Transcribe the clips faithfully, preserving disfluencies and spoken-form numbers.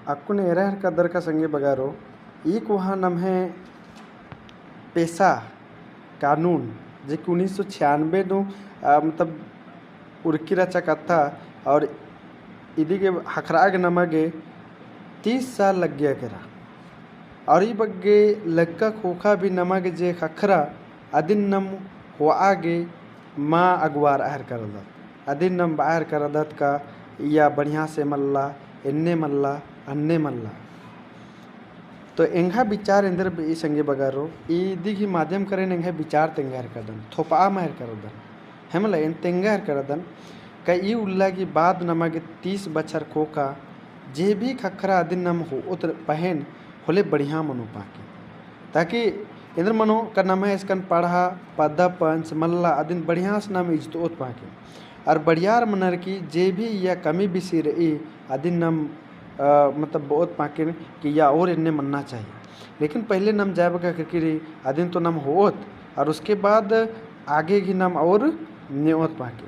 अक्कुन एरा हेरकदर का संगी बगरो, ई कोहा नम्है पेसा कानून, जे कि उन्नीस सौ छियानबे नू, आ, मतलब, उरखी रहचा कत्था, और इदी गे ख़क्खरआ गे नमा गे तीस साल लग्गिया केरा। और ई बग्गे लग्गा ख़ोख़ा भी नमा गे जे ख़क्खरा, अदिन नम होआ गे मा अगुवारआ हेरकदत। अदिन नम बआ हेरकदत का इया बढ़िया से मल्ला, एन्ने मल्ला, अन्ने मल्ला। तो एंग्है बिचार एन्देर बई संगी बगरो, इदी गही माध्यम करेन एंग्है बिचार तेंगा हेरकदन, थोपआ मा हेरकदन। हेमला एन तेंगा हेरकदन, का ई उल्ला गही बाद नमा गे तीस बछर ख़ोख़ा, जे भी ख़क्खरा अदिन नम होओत पहें होले बढ़िया मनो पाके। ताकि एन्देर मनो का नम्है एसकन पड़हा, पद्दा पंच, मल्ला अदिन बढ़िया से नम इजतओत पाके। और बड़ियार मनर की जे भी इया कमी बेसी रई, अदिन नम, अ, मतलब बओत पाके कि इया और एन्ने मन्ना चाहिए। लेकिन पहले नम जाय बग्गे ख़क्खरी, अदिन तो नम होओत, और उसके बाद आगे गही नम और नेओत पाके।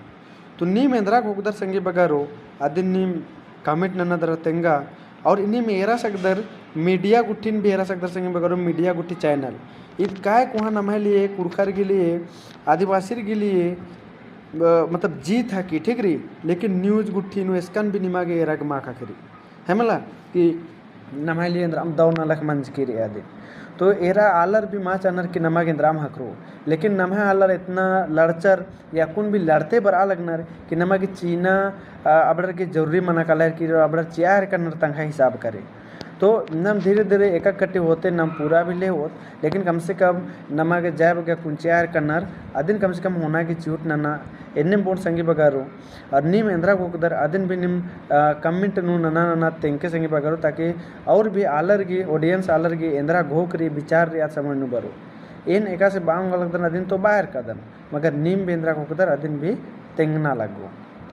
तो नीम एन्दरा घोखदर संगी बगरो, अदिन नीम comment नना दरा तेंगा, और इन्नीम एरा सकदर media गुट्ठिन भी एरा सकदर संगी बगरो, media गुट्ठी channel। ईद काय कोहा नम्है लिए, कुँड़ुख़र गही लिए, आदिवासिर गही लिए, अ, मतलब जीत हकी, ठीक रई, लेकिन news गुट्ठी नू एसकन भी निमा गे एरा गे मा ख़क्खरी। हेमला कि नम्है लिए एन्दराम दव नलख मंजकी रई अदिन। तो एरा आलर भी मा चानर कि नमा गे एन्दराम ख़क्खरो। लेकिन नम्है आलर एतना लड़चर या अक्कुन भी लड़ते बरआ लगनर कि नमा गे चीना, अ, अबड़र गे जरूरी मना कालर कि अबड़र चिआ हेरकनर तंग्है हिसाब करे। तो नम धीरे धीरे एका कट्टी होते नम पूरा भी ले होत, लेकिन कम से कम नमा गे जाय बग्गे अक्कुन चिआ हेरकनर, अदिन कम से कम होना गे चिहुट नना, एन्नेम बओन संगी बगरो। और नीम एन्दरा घोखदर अदिन भी नीम, अ, comment नू नना नना तेंगके संगी बगरो, ताकि और भी आलर गही, audience आलर गही एन्दरा घोख रई, बिचार रई, आद समझ नू बरो। एन एकासे बआ ओंगा लगदन अदिन तो बआ हेरकदन, मगर नीम भी एन्दरा घोखदर अदिन भी तेंगना लगो।